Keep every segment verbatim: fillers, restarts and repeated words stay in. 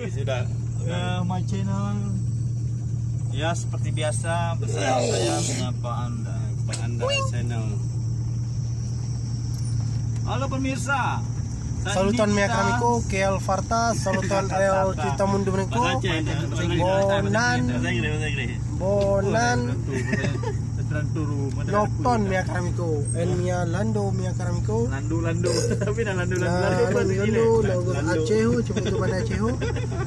Sudah. Ya, my channel. Ya, seperti biasa, bersama saya menyapa Anda. Anda channel. Halo pemirsa. Saluton Mia Karamiko, K L Farta, saluton L Kita Mundu Meniko. Bonan, Bonan. Nonton Mia Karamiko, en Mia Lando Mia Karamiko. Landu, landu. Tapi nak landu, landu, Nah, landu, landu, landu, landu, landu, landu. Aceh, cuba tu mana Aceh.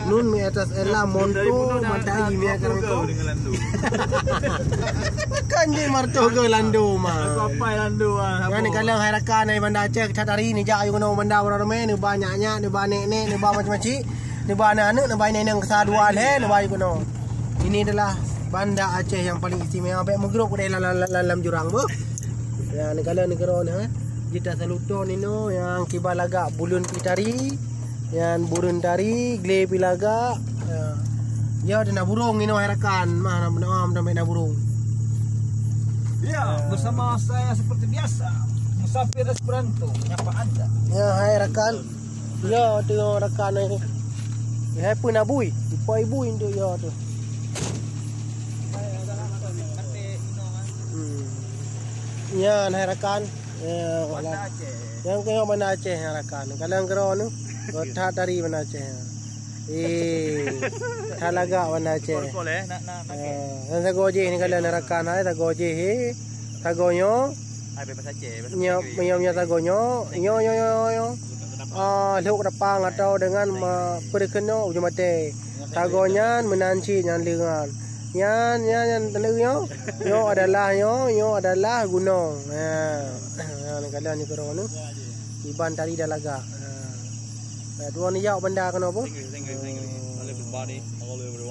Nun mi atas ella monto matai Mia Karamiko. Dengan landu. Kan je marto ke landu mah. Aku apai landu ah. Kan kalau hai rakan hai Banda Aceh cat hari ni jak ayu kena Banda orang ramai ni banyak nyak ni banyak nek ni macam-macam. Neuba aneuk-aneuk, neuba inong-inong keusadua lhèe, neuba ayeuh keunoe. Ini adalah Banda Aceh yang paling istimewa. Bèk meugrôp udeh lam, lam, lam, lam jurang beuh. Ya, neugala neugroe nyoe, eh. Jita saluto nino yang kiban lagak buleuen pi tari, yang buleuen tari, glé pi lagak. Ya. Ya, ada na burung nino hai rakan. Mah na, na, na, na burung. Ya, bersama saya seperti biasa, Musafir Esperanto, menyapa Anda. Ya, hai rakan. Ya, tu rakan ni. Hai pun abui, ipo ibu intu ya tu. Hmm. Ya, hai rakan. Ya, yang kena Banda Aceh ya rakan. Kalau yang kena ni, tak tari Banda Aceh. Eh, tak lagak Banda Aceh. Kol-kol, eh, nak, nak, nak, eh. Eh, yang sago jih ni kalau rakan, hai sago jih, eh. Sago nyo. Hai, bahasa Aceh, bahasa Nyo, Inggris. Nyo, nyo sago nyo. Nyo, nyo, nyo, nyo. Ah, lhok dapang atau dengan ma-, peureukeun nyo ujung maté. Sago nyan meunan cit nyan leungan. Nyan, nyan, nyan, nyo. Nyo adalah nyo, nyo adalah gunong. Ha. Ha, ni kalian ni keuroe ni. Iban tari dah lagak. Ha. Ha, dua ni yak benda kena apa? Inggris, Inggris, Inggris. All over the body, all over the